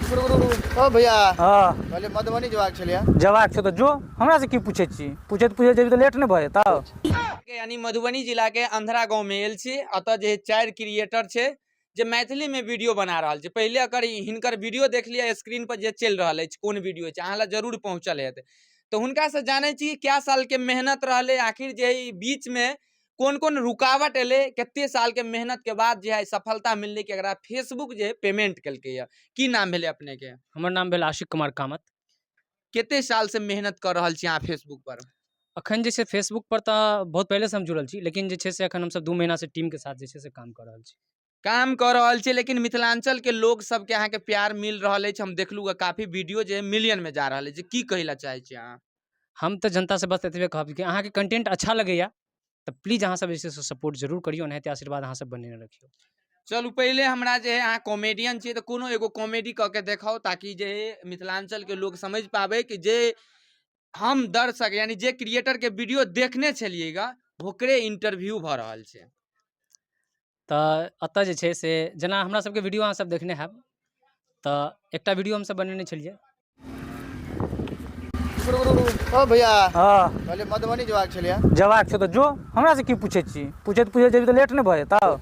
रुक रुक रुक ओ भैया। हँ। कहलियै मधुबनी जेबाक छलैया। जेबाक छौ तऽ जो, हमरा से की पूछै छी? पूछैत पूछैत जेबही तऽ लेट नहि भऽ जेतौ? यानी मधुबनी जिला के अंधरा गांव में आयल छी। अतः जे 4 क्रिएटर छै जे मैथिली में वीडियो बना रहल छै। पहिले अगर हिनकर वीडियो देख लिअ, स्क्रीन पर जे चलि रहल अछि कोन वीडियो छै, अहाँ लग जरूर पहुंचल हेतै। तऽ हुनका से जानै छी क्या साल के मेहनत रहलै, आखिर जे ई बीच में कोन कोन रुकावट एलै, कते साल के मेहनत के बाद जे है सफलता मिललै कि एकरा फेसबुक जे पेमेंट केलकै यऽ। की नाम भेलै अपने के? हमर नाम भेल आशिक कुमार कामत। कते साल से मेहनत कर रहल छी अहाँ फेसबुक पर? अखन जे छै फेसबुक पर तऽ बहुत पहिले से हम जुड़ल छी, लेकिन जे छै से अखन हमसब 2 महीना से टीम के साथ जे छै से काम कऽ रहल छी। काम कऽ रहल छी, लेकिन मिथिलांचल के लोग सबके अहाँके प्यार मिल रहल अछि। हम देखलहुँ हँ काफी वीडियो जे मिलियन में जा रहल अछि। की कहै लए चाहै छी अहाँ? हम तऽ जनता से बस एतबे कहब कि अहाँके कंटेंट अच्छा लगैया तऽ प्लीज अहाँ सब जे छै से सपोर्ट जरूर करियौ, एनाहिते आशीर्वाद अहाँ सब बनेने रखियौ। चलू पहिले हमरा जे है अहाँ कॉमेडियन छियै तऽ कोनो एगो कॉमेडी कऽ के देखाउ, ताकि जे है मिथिलांचल के लोग समझ पाबै कि जे हम दर्शक यानी जे क्रिएटर के वीडियो देखने छलियेगा ओकरे इंटरव्यू भऽ रहल छै। तऽ एतऽ जे छै से जेना हमरा सबके वीडियो अहाँ सब देखने हैब, तऽ एकटा वीडियो हमसब बनेने छलियै। रुक रुक रुक ओ भैया। हँ। कहलियै मधुबनी जेबाक छलैया। जेबाक छौ तऽ जो, हमरा से की पूछै छी? पूछैत पूछैत जेबही तऽ लेट नहि भऽ जेतौ?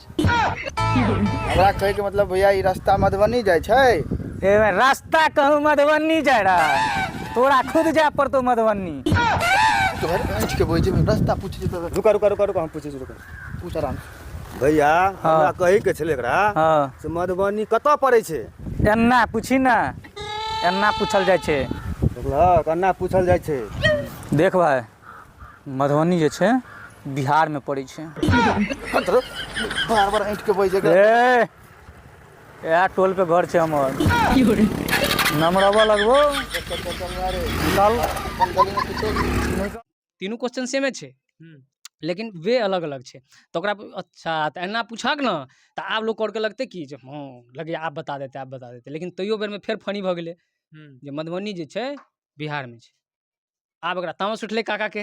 हमरा कहैके मतलब भैया ई रास्ता मधुबनी जाइ छै? ए रास्ता कहूँ मधुबनी जाय रहा, तोरा खुद जाय पड़तौ मधुबनी। तोहर ऐंठ के बोझ में रास्ता पूछै छी तऽ रुका रुका रुका रुका, हम पूछै छी, रुका। पूछ आराम से। भैया, हमरा कहै के छलै एकरा से मधुबनी कतऽ पड़ै छै? एन्ना पूछी ना, एन्ना पूछल जाइ छै। देखलहक, एन्ना पूछल जाइ छै। देख भाई, मधुबनी जे छै बिहार में पड़ै छै। बार बार ऐंठ के बजै छै। ए, इएह टोल पे घर छै हमर। नमरबा लगबो। निकाल। तीनू क्वेश्चन सेमे छै, लेकिन वे अलग अलग छै। तऽ ओकरा अच्छा तऽ एना पूछहक ने तऽ आब लोक करके लगतै कि जे हँ लगैए आब बता देतै, आब बता देतै। लेकिन तैयो बेरमे फेर फनी भऽ गेलै जे मधुबनी जे छै बिहारमे छै। आब एकरा तामस उठलै काकाके,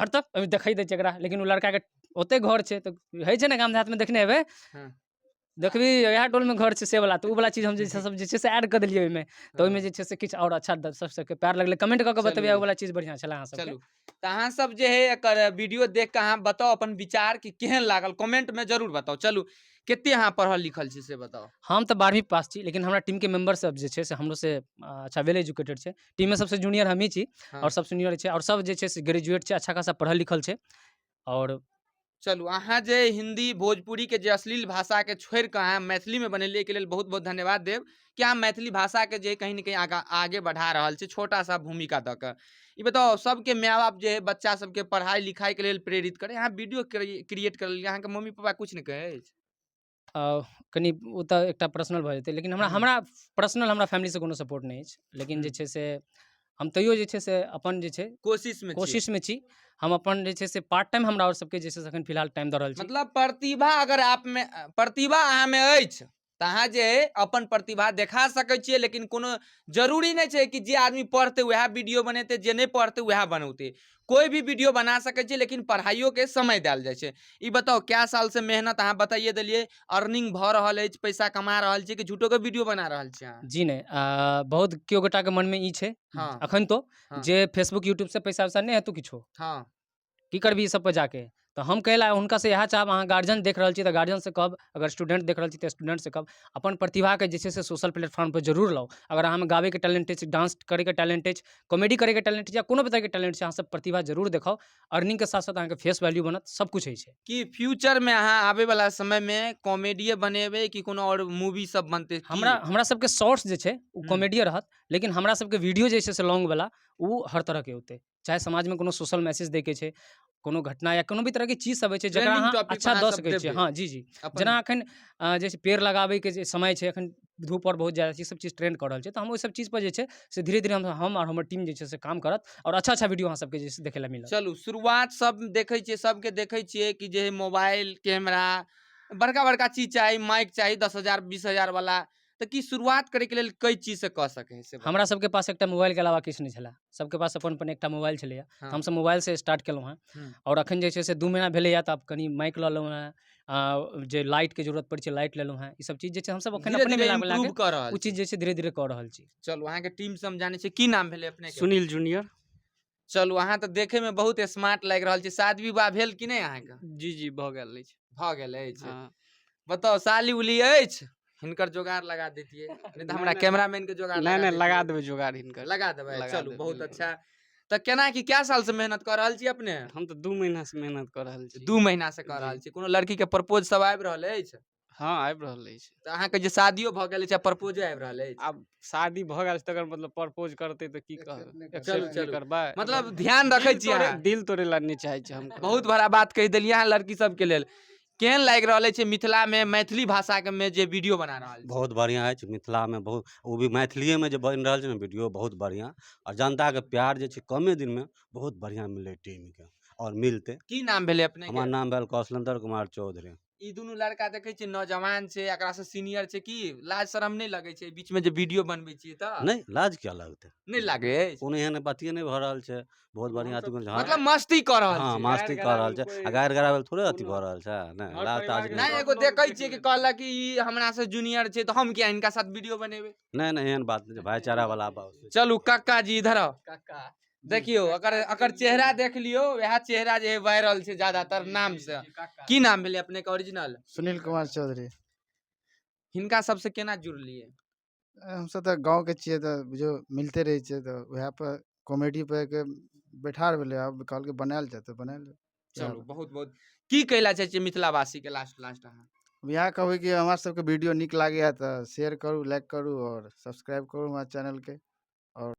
हट तऽ अभी देखै दै छै एकरा। लेकिन ओ लड़काके ओते घर छै तऽ होइ छै ने गाम देहातमे देखने हेबै, देखबी इएह टोलमे घर छै से वला, तऽ ओ वला चीज हम जे छै सब जे छै से ऐड कऽ देलियै ओहिमे। तऽ ओहिमे जे छै से किछु आओर अच्छा दर्शक सबके प्यार लगलै, कमेंट कऽ के बतेबै ओ वला चीज बढ़िआँ छलै अहाँ सबके। चलू तऽ अहाँ सब जे है एकर वीडियो देख कऽ अहाँ बताउ अपन विचार कि केहन लागल, कमेंट में जरूर बताउ। चलू कते अहाँ पढ़ल लिखल छी से बताउ। हम तऽ 12वीं पास छी, लेकिन हमरा टीमके मेम्बर सब जे छै से हमरो से अच्छा वेल एजुकेटेड छै। टीममे सबसँ जूनियर हमही छी आओर सब सीनियर छै, आओर सब जे छै से ग्रेजुएट छै, अच्छा खासा पढ़ल लिखल छै। आओर चलू अहाँ जे हिंदी भोजपुरी के जे अश्लील भाषा के छोड़ि कऽ अहाँ मैथिली में बनेलियै के लेल बहुत बहुत धन्यवाद देब कि अहाँ मैथिली भाषा के जे कहीं ने कहीं आगे बढ़ा रहल छी छोटा सा भूमिका दऽ कऽ। ई बताउ सबके माय बाप जे है बच्चा सबके पढ़ाई लिखाई के लेल प्रेरित करे, अहाँ वीडियो क्रिएट कर लेलियै, अहाँके मम्मी पापा कुछ नहि कहै अछि? कनि ओ तऽ एकटा पर्सनल भऽ जेतै, लेकिन हमरा पर्सनल हमरा फैमिलीसँ कोनो सपोर्ट नहि अछि। लेकिन जे छै से हम तैयो जे छै से अपन जे छै कोशिशमे छी। कोशिशमे छी। हम अपन जे छै से पार्ट टाइम हमरा आओर सबके जे छै से अखन फिलहाल टाइम दऽ रहल छी। मतलब प्रतिभा अगर आप में, प्रतिभा अहाँमे अछि तऽ अहाँ जे है अपन प्रतिभा देखा सकै छियै, लेकिन कोनो जरूरी नहि छै कि जे आदमी पढ़तै वएह वीडियो बनेतै, जे नहि पढ़तै वएह बनौतै। कोइ भी वीडियो बना सकै छै, लेकिन पढ़ाइयोके समय देल जाइ छै। ई बताउ कए साल से मेहनत अहाँ बताइए देलियै, अर्निंग भऽ रहल अछि, पैसा कमा रहल छी कि झूठोके वीडियो बना रहल छी अहाँ? जी नहि, बहुत केओ गोटाके मनमे ई छै अखन तो जे फेसबुक यूट्यूब से पैसा वैसा नहि हेतौ किछो, की करबी ई सब पर जाके। तऽ हम कहै लए हुनका से इएह चाहब, अहाँ गार्जियन देख रहल छी तऽ गार्जियन से कहब, अगर स्टूडेंट देख रहल छी तऽ स्टूडेंट से कहब अपन प्रतिभाके जे छै से सोशल प्लेटफॉर्म पर जरूर लाउ। अगर अहाँमे गाबैके टैलेंट अछि, डांस करैके टैलेंट अछि, कॉमेडी करैके टैलेंट अछि या कोनो भी तरहके टैलेंट छै, अहाँ सब प्रतिभा जरूर देखाउ। अर्निंगके साथ साथ अहाँके फेस वैल्यू बनत, सब किछु होइ छै। कि फ्यूचरमे अहाँ आबैवला समयमे कॉमेडिये बनेबै कि कोनो आओर मूवी सब बनतै? हमरा सबके शॉर्ट्स जे छै ओ कॉमेडिये रहत, लेकिन हमरा सबके वीडियो जे छै से लॉन्ग वला ओ हर तरहके औतै, चाहे समाजमे कोनो सोशल मैसेज दैके छै, कोनो घटना या कोनो भी तरहके चीज सब होइ छै जकरा Trending अहाँ topic अच्छा अहाँ दऽ सब सकै छियै। देबै। हँ जी जी, अपन जेना एखन जे पेड़ लगाबैके जे समय छै, एखन धूप आओर बहुत ज्यादा छै, ई सब चीज ट्रेंड कऽ रहल छै, तऽ हम ओहि सब चीज पर जे छै से धीरे धीरे हम आओर हमर टीम जे छै से काम करत आओर अच्छा अच्छा वीडियो अहाँ सबके जे छै से देखै लए मिलत। चलू शुरुआत सब देखै छियै, सबके देखै छियै कि जे मोबाइल कैमरा बड़का बड़का चीज चाही, माइक चाही 10,000 20,000 वाला, तऽ की शुरुआत करैके लेल कै चीजसँ कऽ सकै है से बताउ। हमरा सबके पास एकटा मोबाइलके अलावा किछु नहि छलै, सबके पास अपन अपन एकटा मोबाइल छलैए। हमसब मोबाइलसँ स्टार्ट केलहुँ हँ आओर अखन जे छै से 2 महीना भेलैए, तऽ आब कनि माइक लऽ लेलहुँ हँ, जे लाइटके जरूरत पड़ै छै लाइट लेलहुँ हेँ। ईसब चीज जे छै हमसब एखन धीरे अपने धीरे मिला मिला इम्प्रूव कऽ कऽ रहल ओ छी। चीज जे छै धीरे धीरे कऽ रहल छी। चलू, अहाँके टीम से हम जानै छी, की नाम भेलै अपने के? सुनील जूनियर। चलू, अहाँ तऽ देखे में बहुत स्मार्ट लागि रहल छी। शादी विवाह भेल कि नहि अहाँके? जी जी, भऽ गेल अछि। भऽ गेल अछि? हँ। बताउ, साली उली अछि? हिनकर जोगाड़ लगा दैतियै नहि तऽ हमरा नहि, कैमरामैन के जोगाड़। नहि नहि, लगा दैतियै। देबै जोगाड़ हिनकर। लगा देबै? लगा चलू, देबै, बहुत बिल्कुल। अच्छा। तऽ केना की, कए साल से मेहनत कऽ रहल छी अपने? हम तऽ 2 महीना से मेहनत कऽ रहल छी। 2 महीना से कऽ जी। रहल छी। कोनो लड़की के प्रपोज सब आबि रहल अछि? हँ, आबि रहल अछि। तऽ अहाँके जे शादियो भऽ गेल अछि आ प्रपोजो आबि रहल अछि? आब शादी भऽ गेल छै तकर मतलब प्रपोज करतै तऽ की कहबै, चलू, एक्सेप्ट नहि चलू। करबै? मतलब ध्यान रखै दिल छी तोड़े अहाँ। दिल तोड़े ला नहि चाहै छी हम। बहुत बड़ा बात कहि देलियै अहाँ लड़की सबके लेल। केहन लागि रहल अछि मिथिलामे मैथिली भाषाके मे जे वीडियो बना रहल छी? बहुत बढ़िआँ अछि मिथिलामे, बहुत, ओ भी मैथिलिएमे जे बनि रहल छै ने वीडियो, बहुत बढ़िआँ। आओर जनताके प्यार जे छै कमे दिनमे बहुत बढ़िआँ मिललै टीमके, आओर मिलतै। की नाम भेलै अपने? हमर नाम भेल कौशलेन्द्र कुमार चौधरी। ई दुनू लड़का देखै छियै नौजवान छै, एकरा से सीनियर छै, की लाज शरम नहि लगै छै बीचमे जे वीडियो बनबै छियै तऽ? नहि, लाज किया लगतै? नहि लागै अछि? कोनो एहन अथिए नहि भऽ रहल छै, बहुत बढ़िआँ अथी। हँ, मतलब मस्ती कऽ रहल हँ, छी। मस्ती कऽ रहल छै आ गारि गराबै थोड़े अथी भऽ रहल छै। नहि, घर लाज ताज परिवारके नहि, नहि। एगो लोग देखै देख छियै कि लेतै। कहलक कि ई हमरा से जूनियर छै तऽ हम किया हिनका साथ वीडियो बनेबै? नहि नहि, एहन बात नहि छै, भाईचारा वाला बात। चलू कक्का जी, इधर आउ। काका। देखियौ, अकर अकर चेहरा देख लियौ, वएह चेहरा जे वायरल छै ज्यादातर नाम से। की नाम भेलै अपने के ओरिजिनल? सुनील कुमार चौधरी। हिनका सबसे केना जुड़लियै? हमसब तऽ गाँवके छियै तऽ बुझियौ मिलते रहै छियै, तऽ उएह पर कॉमेडी पर के बैठार भेलै, आब कहलकै बनायल जाय तऽ बनायल जाय। चलू, बहुत बहुत। की कहला चाहै छियै मिथिलावासी के लास्ट लास्ट अहाँ? इएह कहबै कि हमरा सबके वीडियो नीक लागैए तऽ शेयर करू, लाइक करू आओर सब्सक्राइब करू हमरा चैनलके।